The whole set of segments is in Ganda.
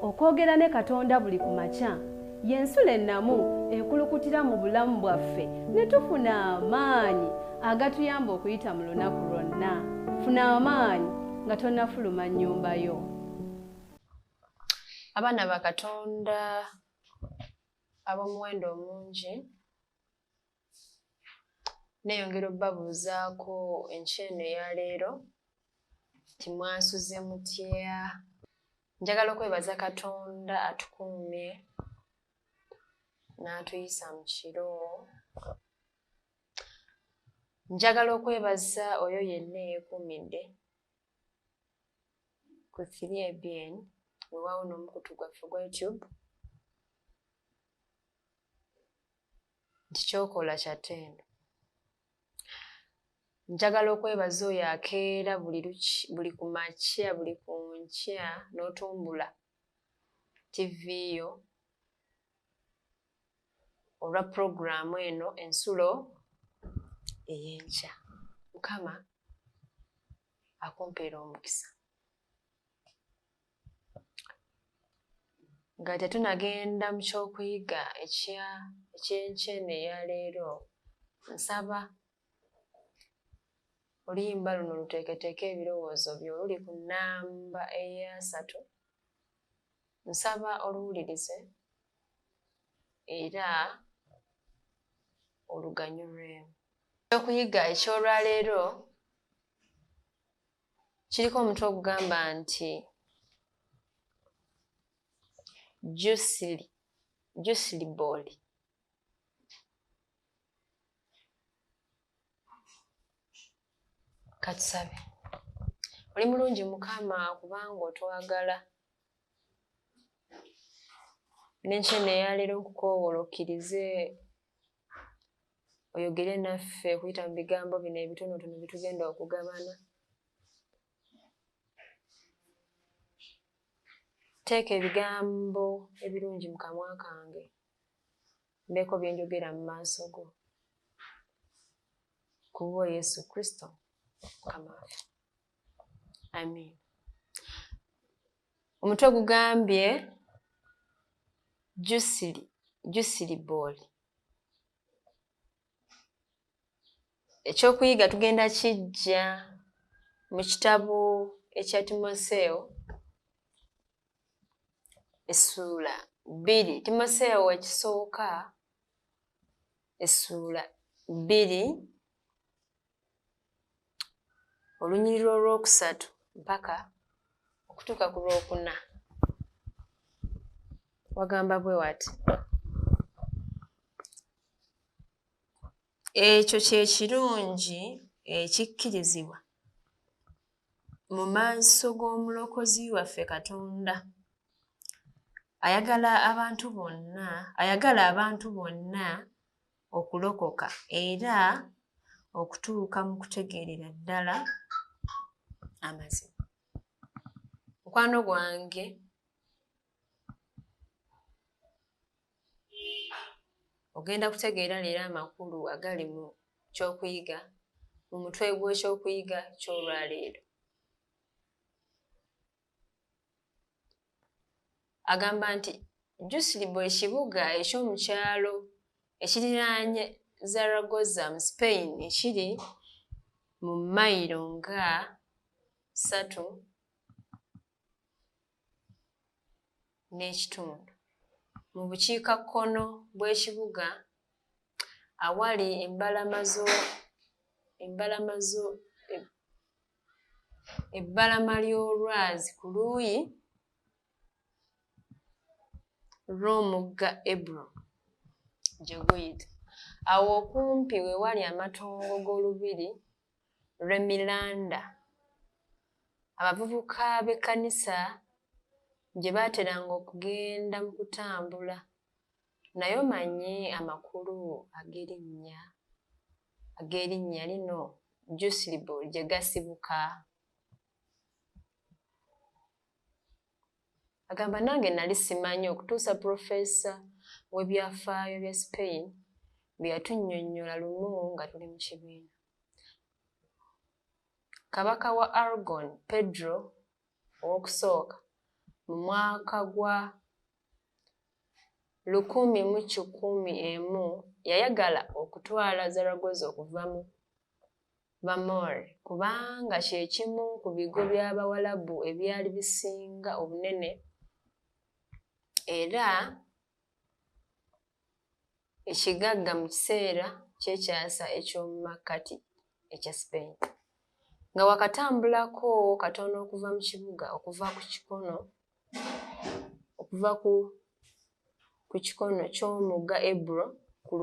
Okwogera ne Katonda buli ku makya y'ensulo ennamu ekulukutira mu bulamu bwaffe ne tufuna amaanyi agatuyamba okuyita mu lunaku lwonna. Funa amaanyi nga tonnafuluma nnyumba yo. Abaana ba Katonda ab'omuwendo omungi, nneeyongera obbabuuzaako enkya eno eya leero nti mwasuze mutya? Njagala okwebaza Katonda atukuumye n'atuyisa mu kiro. Njagala okwebaza oyo yenna eyeekuumidde ku 3ABN weewaawo n'omukutu gwaffe ogwa YouTube nti ky'okola kya ttendo. Njagala okwebaza oyo akeera buli ku makya buli ku nkya n'otumbula ttivi yo olwa pulogulaamu eno Ensulo ey'Enkya. Mukama akumpeere omukisa. Nga tetunagenda mu ky'okuyiga eky'enkya eno eya leero, nsaba oluyimba luno luteeketeeke ebirowoozo byo oluli ku nnamba eyasatu. Nsaba oluwulirize era oluganyulwemu. Ekyokuyiga eky'olwaleero kiriko omutwe ogugamba nti Jusiliboli. Katusabe. Oli mulungi Mukama kubanga otwagala. N'enkyene eyaleero nkukoowoola okkirize oyogere naffe okuyita mu bigambo bino ebitonotono bye tugenda okugabana. Teeka ebigambo ebirungi mu kamwa kange, mbeeko bye njogera mu maaso go. Ku bwo Yesu Kristo Mukama waffe. Amiina. Omutwe gugambye Jusili, Jusilibooli. Ekyokuyiga tugenda kijja mu kitabo ekya Timoseewo essuula 2. Timoseewo ekisooka essuula 2 olunyiriri olwokusatu mpaka okutuuka ku lwokuna. Wagamba bwe wati: Ekyo kye kirungi ekikkirizibwa mu maaso g'Omulokozi waffe Katonda, ayagala abantu bonna, ayagala abantu bonna okulokoka era okutuuka mu kutegeerera ddala amazima. Mukwano gwange, ogenda kutegeera leero amakulu agali mu ky'okuyiga mu mutwe gw'ekyokuyiga ky'olwaleero. Agamba nti Juslibo ekibuga eky'omu kyalo ekiriraanye Zaragoza mu Spain ekiri mu mayiro nga 3.5 mu bukiikakkono bw'ekibuga awali embalama zo ebbalama ly'olwazi ku luuyi lw'omugga Ebro gye guyita. Awo okumpi we wali amatongo g'olubiri lw'e Miranda, abavubuka b'ekkanisa gye baateranga okugenda mu kutambula. Naye omanyi amakulu ag'erinnya lino Juslibo gye gasibuka? Agamba nange nali simanyi okutuusa pulofeesa w'ebyafaayo bya Spain bwe yatunnyonnyola lumu nga tuli mu kibiina. Kabaka wa Aragon, Pedro Owokusooka, mu mwaka gwa 1101 yayagala okutwala Zaragoza okuva mu Bamoor kubanga kye kimu ku bigo by'Abawalabu ebyali bisinga obunene era ekigagga mu kiseera ky'ekyasa eky'omu makkati ekya Spain. Nga wakatambulako katono okuva mu kibuga okuva ku kikono ky'omugga Ebro ku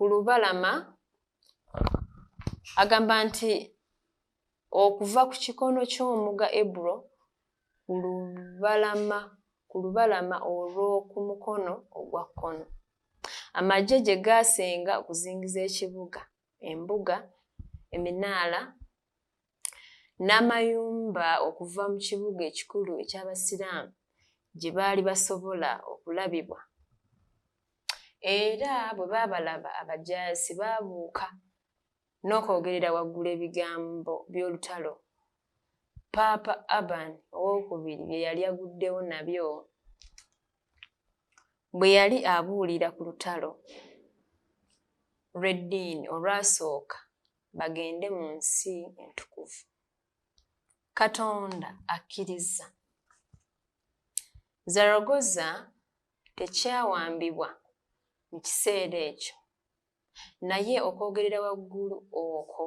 lubalama agamba nti okuva ku kikono ky'omugga Ebro ku lubalama olw'oku mukono ogwa kkono. Amagye gye gaasenga okuzingiza ekibuga, embuga, eminaala n'amayumba okuva mu kibuga ekikulu eky'Abasiraamu gye baali basobola okulabibwa. Era bwe baabalaba abajaasi baabuuka n'okwogerera waggulu ebigambo by'olutalo Paapa Urban II bye yali aguddewo nabyo bwe yali abuulira ku lutalo lw'eddiini olwasooka bagende mu nsi entukuvu. Katonda akkiriza. Zaragoza tekyawambibwa mu kiseera ekyo, naye okwogerera waggulu okwo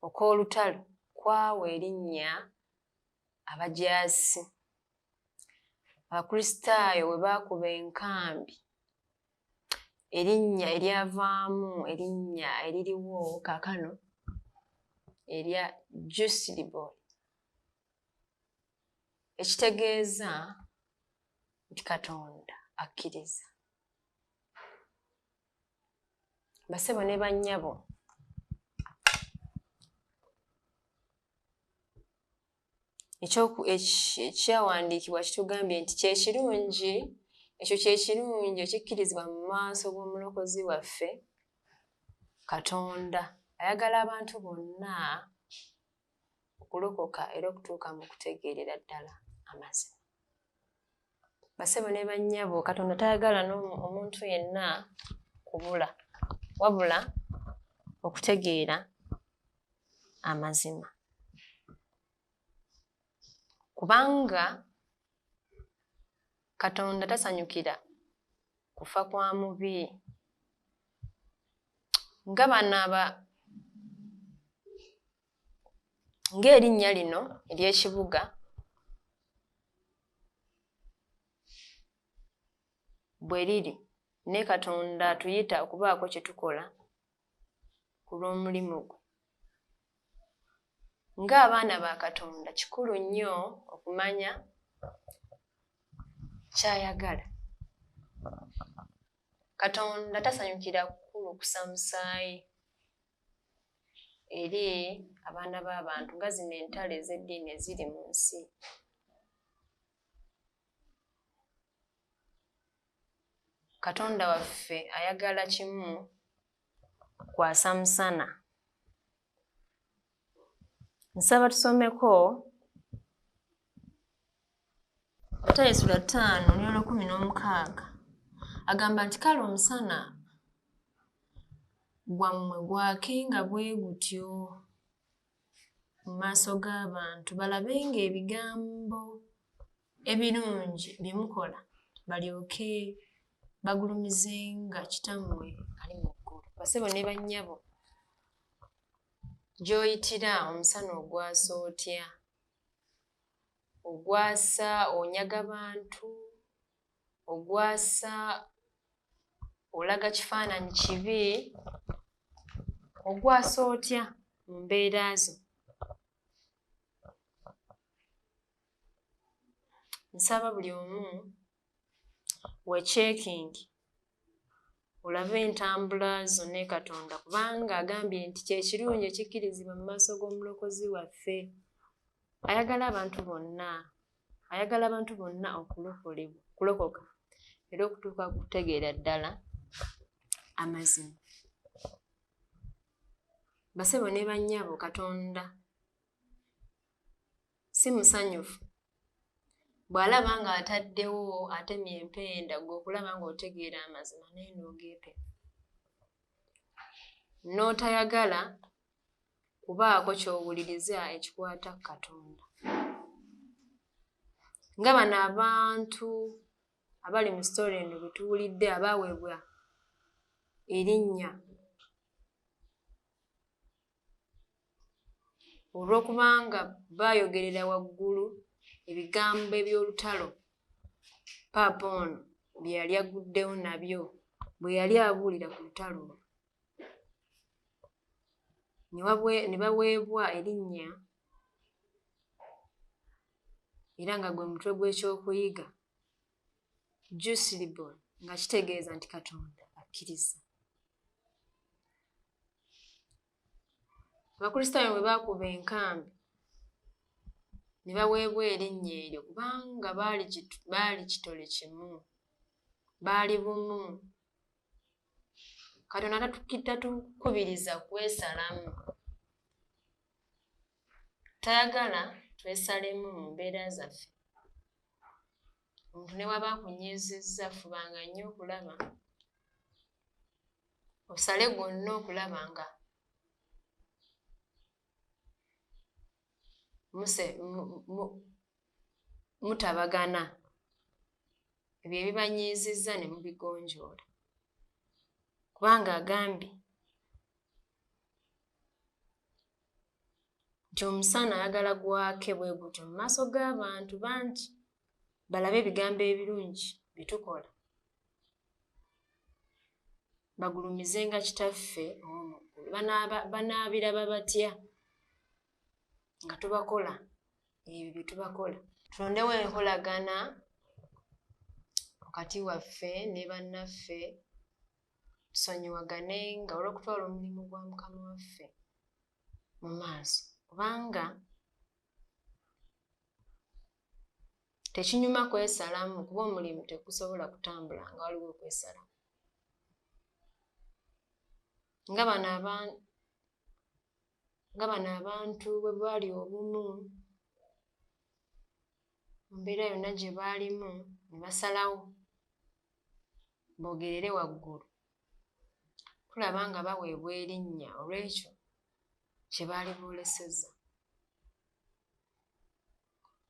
okw'olutalo kwawa erinnya abajaasi. Abakristaayo bwe baakuba enkambi, erinnya eryavaamu erinnya eririwo kaakano erya Jusilibol, ekitegeeza nti Katonda akkiriza. Bassebo ne bannyabo, ekyawandiikibwa kitugambye nti ekyo kye kirungi ekikkirizibwa mu maaso g'omulokozi waffe Katonda. Ayagala abantu bonna okulokoka era okutuuka mu kutegeerera ddala amazima. Bassebo ne bannyabo, Katonda tayagala omuntu yenna kubula, wabula okutegeera amazima. Kubanga Katonda tasanyukira kufa kwa mubi. Nga bano ng'erinnya lino ery'ekibuga bwe liri, ne Katonda atuyita okubaako kye tukola ku lw'omulimu gwe. Ng'abaana ba Katonda kikulu nnyo okumanya ky'ayagala. Katonda tasanyukira kukulukusa musaayi eri abaana b'abantu nga zino entalo ez'eddiini eziri mu nsi. Katonda waffe ayagala kimu kwasa musana. Nsaba tusomeko Matayo essula 5:16. Agamba nti kale omusana gwammwe gwakenga bwe gutyo mu maaso g'abantu, balabenga ebigambo ebirungi bye mukola, balyoke bagulumizenga Kitammwe ali mu ggulu. Bassebo ne bannyabo, gy'oyitira omusana ogwasa otya? Ogwasa onyaga bantu, ogwasa olaga kifaananyi kibi, ogwasa otya mu mbeera zo? Nsaba buli omu wechekingi olabe entambula zo ne Katonda, kubanga agambye nti kye kirungi ekikkirizibwa mu maaso g'omulokozi waffe. Ayagala abantu bonna, ayagala abantu bonna okulokoka era okutuuka ku kutegeera ddala Amazima. Basebo ne bannyabo, Katonda si musanyufu bw'alaba ng'ataddewo atemye empenda gwe okulaba ng'otegeera amazima naye n'ogeepe. N'otayagala kubaako ky'owuliriza ekikwata ku Katonda. Nga bano abantu abali mu sitole eno bwe tuwulidde abaaweebwa erinnya olw'okubanga baayogerera waggulu ebigambo eby'olutalo Paapa ono bye yali aguddewo nabyo bwe yali abuulira ku lutalo olwo. Ne baweebwa erinnya era nga gwe mutwe gw'ekyokuyiga Jusilible, nga kitegeeza nti Katonda akkiriza. Abakristaayo bwe baakuba enkambi ne baweebwa erinnya eryo kubanga baali kitole kimu, baali bumu. Katonda tatukubiriza kwesalamu. Tayagala twesalemu mu mbeera zaffe. Omuntu ne bw'aba akunyiizizza fubanga nnyo okulaba osale gwonna okulaba nga mutabagana ebyo ebibanyiizizza ne mubigonjoola. Kubanga agambye nti omusana ayagala gwake bwe gutyo mu maaso g'abantu bangi balabe ebigambo ebirungi bye tukola bagulumizenga Kitaffe ow'omu ggulu. Banaabiraba batya nga tubakola ebyo bye tubakola? Tulondewo enkolagana wakati waffe ne bannaffe, tusonyiwagane nga olw'okutwala omulimu gwa Mukama waffe mu maaso, kubanga tekinyuma kwesalamu kuba omulimu tegusobola kutambula nga waliwo okwesalamu. Nga bano abantu bwe baali obumu mu mbeera yonna gye baalimu ne basalawo boogerere waggulu, tulaba nga baweebwa erinnya olw'ekyo kye baali boolesezza.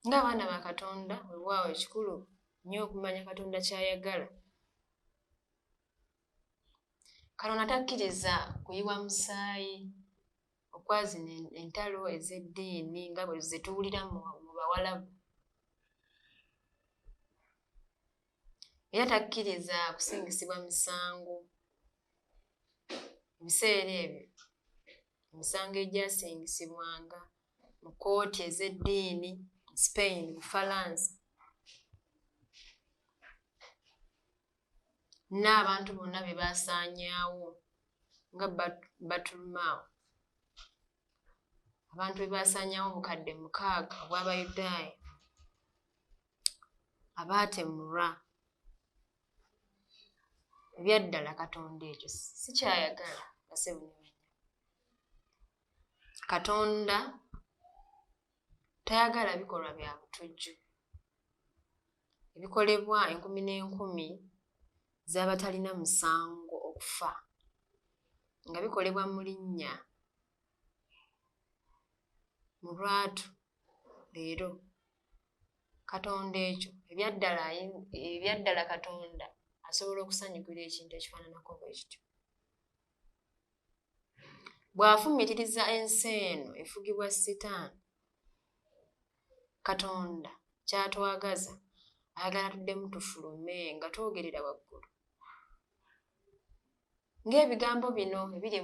Ng'abaana ba Katonda, weewaawo ekikulu nnyo okumanya Katonda ky'ayagala. Katonda takkiriza kuyiwa musaayi okwazina entalo ez'eddiini nga bwe ze tuwulira mu Bawalabu. Era takkiriza kusingisibwa misango. Ebiseera ebyo emisango egyasingisibwanga mu kkooti ez'eddiini Spain, Bufalansa n'abantu bonna be baasaanyaawo nga Batulumaawo. Abantu be baasaanyaawo 6,000 obw'Abayudaaya abaatemulwa. Ebyaddala Katonda ekyo sikyayagala basebo ne bannyabo. Katonda tayagala bikolwa bya butujju ebikolebwa enkumi n'enkumi z'abatalina musango okufa nga bikolebwa mu linnya mu lwatu leero. Katonda ekyo ebyaddala Katonda asobola okusanyukira ekintu ekifaananako bwe kityo. Bw'afumiitiriza ensi eno efugibwa Sitaani, Katonda ky'atwagaza ayagala tuddemu tufulume nga twogerera waggulu. Ng'ebigambo bino ebiri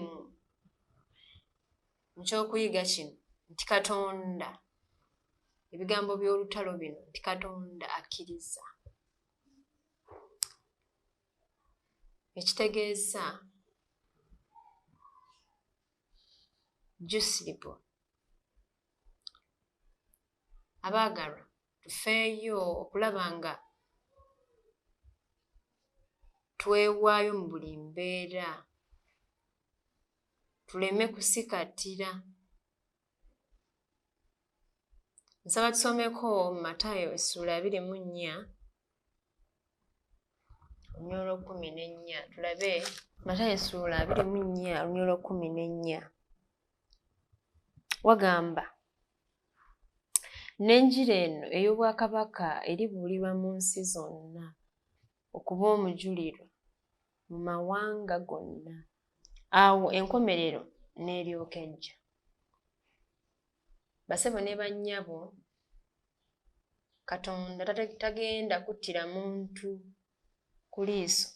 mu kyokuyiga kino nti Katonda, ebigambo by'olutalo bino nti Katonda akkiriza. Ekitegeeza Jusilible. Abaagalwa tufeeyo okulaba nga Twewaayo mu buli mbeera, tuleme kusikatira. Nsaba tusomeko Matayo essula 24 olunyolo 14, tulabe Matayo essula 24 olunyolo 14. Wagamba, n'enjiri eno ey'obwakabaka eribuulirwa mu nsi zonna okuba omujulirwa mu mawanga gonna, awo enkomerero n'eryoka ejja. Basebo ne bannyabo, Katonda tagenda kuttira muntu ku liiso,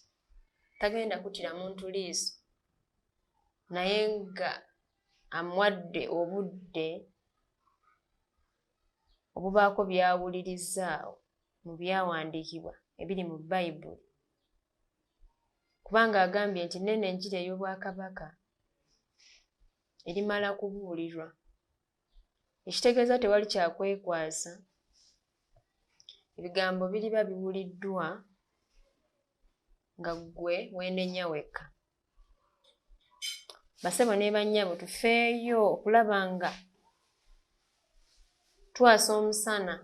tagenda kuttira muntu liiso, naye nga amuwadde obudde obubaako by'awuliriza mu byawandiikibwa ebiri mu Bayibuli. Kubanga agambye nti nene enjiri ey'obwakabaka erimala kubuulirwa. Ekitegeeza tewali kyakwekwasa, ebigambo biriba biwuliddwa nga ggwe weenenya wekka. Basebo ne bannyabo, tufeeyo okulaba nga twasa omusana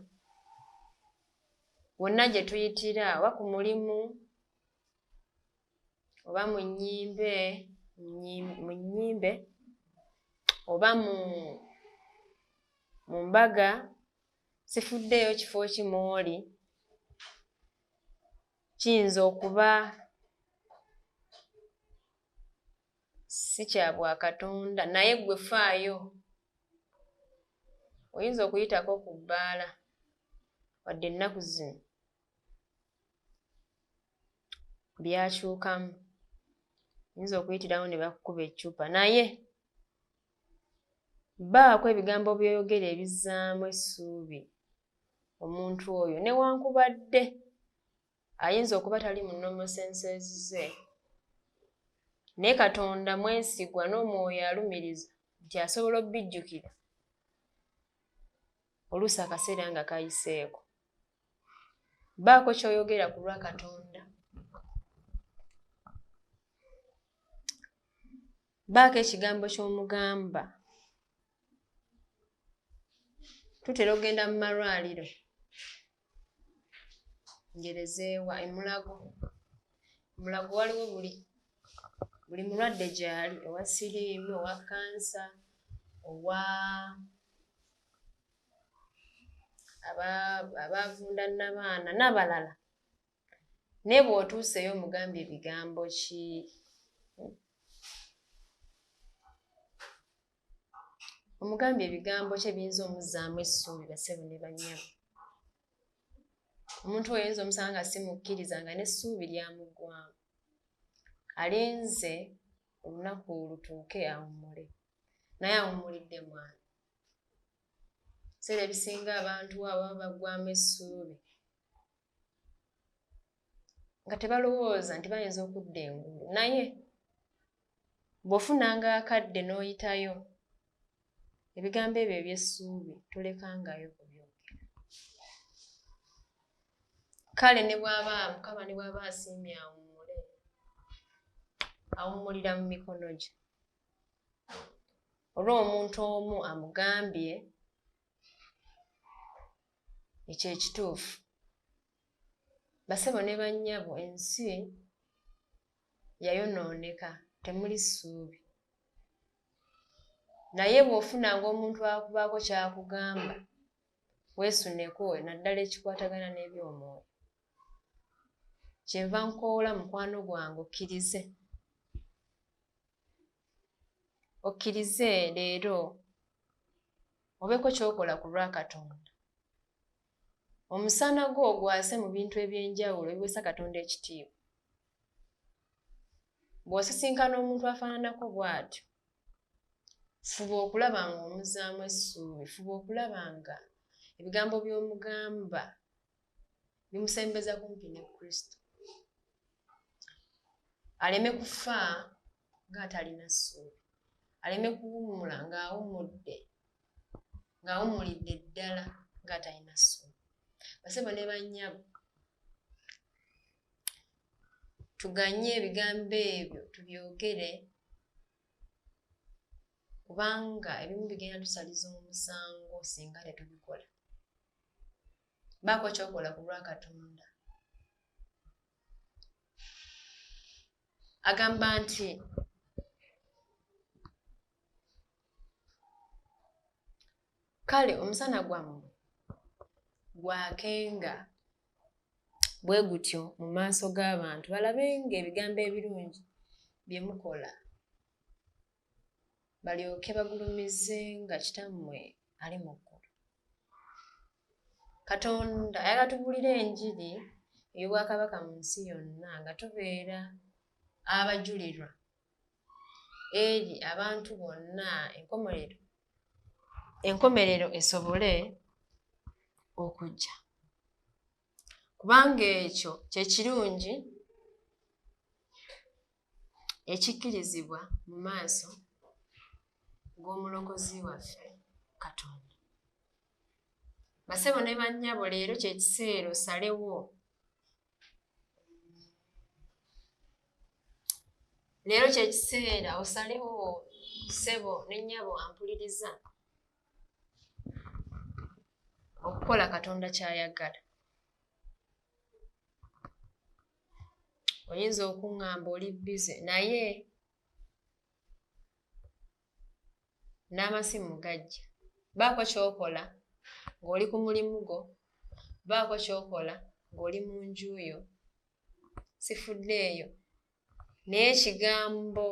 wonna gye tuyitira, oba ku mulimu, oba mu nnyimbe, oba mu mbaga, sifuddeeyo kifo ki mw'oli, kiyinza okuba si kya bwakatonda, naye ggwe faayo. Oyinza okuyitako ku bbaala wadde ennaku zino byakyukamu, oyinza okuyitirawo ne bakukuba eccupa, naye baako ebigambo by'oyogera ebizzaamu essuubi omuntu oyo, newankubadde ayinza okuba tali mu normal senses ze, naye Katonda mwesigwa n'omwoyo alumiriza nti asobola obbijjukira oluusi akaseera nga kayiseeko. Baako ky'oyogera ku lwa Katonda, baako ekigambo ky'omugamba. Tutera okugenda mu malwaliro, ngerezeewa emulago. Mulago waliwo buli mulwadde gy'ali, owa siriimu, owa kansa, owa abavunda n'abaana n'abalala. Naye bw'otuuseeyo omugambye ebigambo ki? Omugambye ebigambo ki ebiyinza omuzzaamu essuubi, basebo ne bannyabo? Omuntu oyo oyinza omusanga nga si mukkiriza, nga n'essuubi lyamuggwamu, alinze olunaku lutuuke awummule, naye awummulidde mwana. Ebiseera ebisinga abantu abo baba baggwamu essuubi nga tebalowooza nti bayinza okudda engulu, naye bw'ofunanga akadde n'oyitayo, ebigambo ebyo eby'essuubi tolekangayo kubyogera. Kale ne bw'aba Mukama ne bw'aba asiimye awummule, awummulira mu mikono gye. Olw'omuntu omu amugambye ekyo ekituufu. Basebo ne bannyabo, ensi yayonooneka, temuli ssuubi. Naye bw'ofunanga omuntu akubaako ky'akugamba, weesuneko naddala ekikwatagana n'eby'omwoyo. Kyenva nkoola mukwano gwange okkirize. Okkirize leero obeeko ky'okola ku lwa Katonda. Omusana gwo ogwase mu bintu eby'enjawulo ebiweesa Katonda ekitiibwa. Bw'osisinkana omuntu afaananako bw'atyo, fuba okulaba ng'omuzzaamu essuubi, fuba okulaba nga ebigambo by'omugamba bimusembeza kumpi ne Kristo, aleme kufa ng'atalina ssuubi, aleme kuwummula ng'awummudde, ng'awummulidde ddala ng'atalina ssuubi. Basebo ne bannyabo, Tuganye ebigambo ebyo tubyogere, kubanga ebimu bigenda tusaliza omusango singa tetubikola. Baako ky'okola ku lwa Katonda. Agamba nti kale omusana gwammwe gwakenga bwe gutyo mu maaso g'abantu, balabenga ebigambo ebirungi bye mukola, balyoke bagulumizenga Kitammwe ali mu ggulu. Katonda ayagala tubuulire enjiri ey'obwakabaka mu nsi yonna nga tubeera abajulirwa eri abantu bonna, enkomerero esobole okujja. Kubanga ekyo kye kirungi ekikkirizibwa mu maaso g'omulokozi waffe Katonda. Basebo ne bannyabo, leero kye kiseera osalewo. Leero kye kiseera osalewo, ssebo ne nnyabo ampuliriza, okukola Katonda ky'ayagala. Oyinza okuŋŋamba oli bize, naye n'amasimu gajja. Baako ky'okola ng'oli ku mulimu gwo, baako ky'okola ng'oli mu nju yo, sifuddeeyo. Naye ekigambo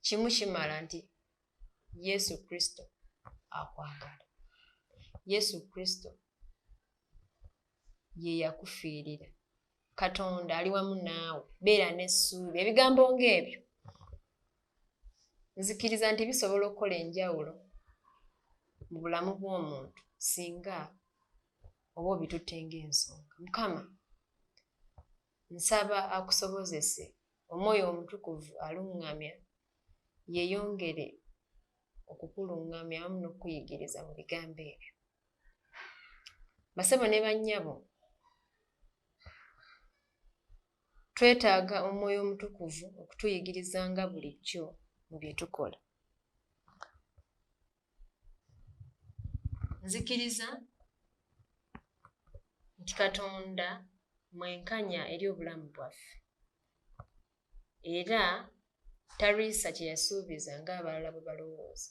kimu kimala nti Yesu Kristo akwagala. Yesu Kristo ye yakufiirira. Katonda ali wamu naawe, beera n'essuubi. Ebigambo ng'ebyo nzikiriza nti bisobola okukola enjawulo mu bulamu bw'omuntu singa oba obitutte ng'ensonga. Mukama, nsaba akusobozese Omwoyo Omutukuvu aluŋŋamya yeeyongere okukuluŋŋamya wamu n'okukuyigiriza mu bigambo ebyo. Basebo ne bannyabo, twetaaga Omwoyo Omutukuvu okutuyigirizanga bulijjo mu bye tukola. Nzikiriza nti Katonda mwenkanya eri obulamu bwaffe, era talwisa kye yasuubiza ng'abalala bwe balowooza.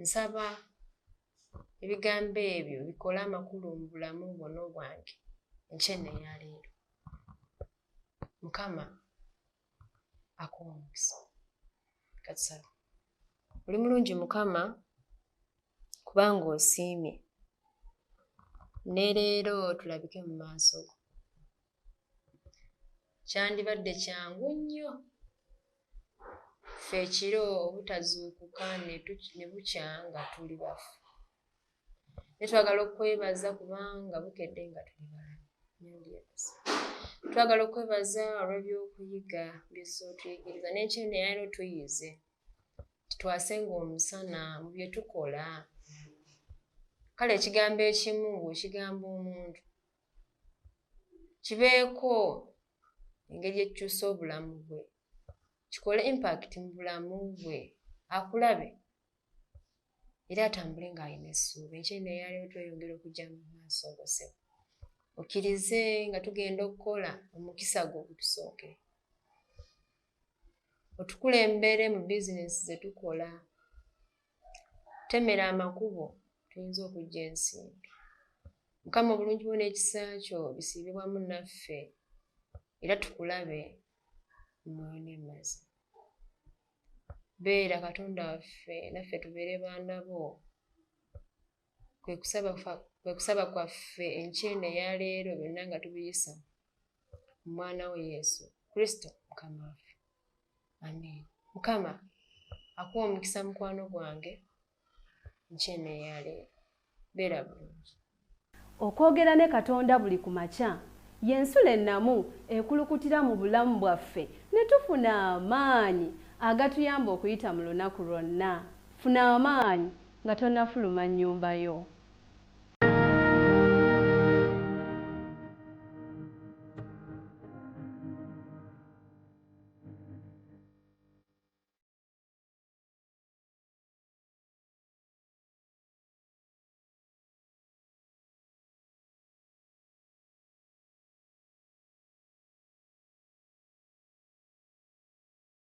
Nsaba ebigambo ebyo bikole amakulu mu bulamu bwo n'obwange enkya eno eya leero. Mukama akuwe omukisa. Katusabe. Oli mulungi Mukama, kubanga osiimye ne leero tulabike mu maaso go. Kyandibadde kyangu nnyo ffe ekiro obutazuukuka ne bukya nga tuli bafu. Naye twagala okwebaza kubanga bukedde nga tuli balamu. Twagala okwebaza olw'ebyokuyiga by'ozze otuyigiriza n'ekyene yaliro tuyize. Titwasenga omusana mu bye tukola. Kale ekigambo ekimu bw'okigamba omuntu kibeeko engeri ekikyusa obulamu bwe, kikole impact mu bulamu bwe, akulabe era atambule ng'alina essuubi. Enkyene eyaleero tweyongera okujja mu maaso go ssebo, okkirize nga tugenda okukola omukisa gwo gutusooke, otukulembere mu bizinensi ze tukola, temera amakubo tuyinza okujja ensimbi. Mukama, obulungi bwo n'ekisa kyo bisiibe wamu naffe, era tukulabe mu mwoyo n'emazima. Beera Katonda waffe, naffe tubeere baana bo. Kwe kusaba kwaffe enkyene eya leero, byonna nga tubiyisa mu mwana wo Yesu Kristo Mukama waffe. Amiina. Mukama akuwa omukisa mukwano gwange nkyene eya leero. Beera bulungi. Okwogera ne Katonda buli ku makya y'ensulo ennamu ekulukutira mu bulamu bwaffe ne tufuna amaanyi agatuyamba okuyita mu lunaku lwonna. Funa amaanyi nga tonnafuluma nnyumba yo.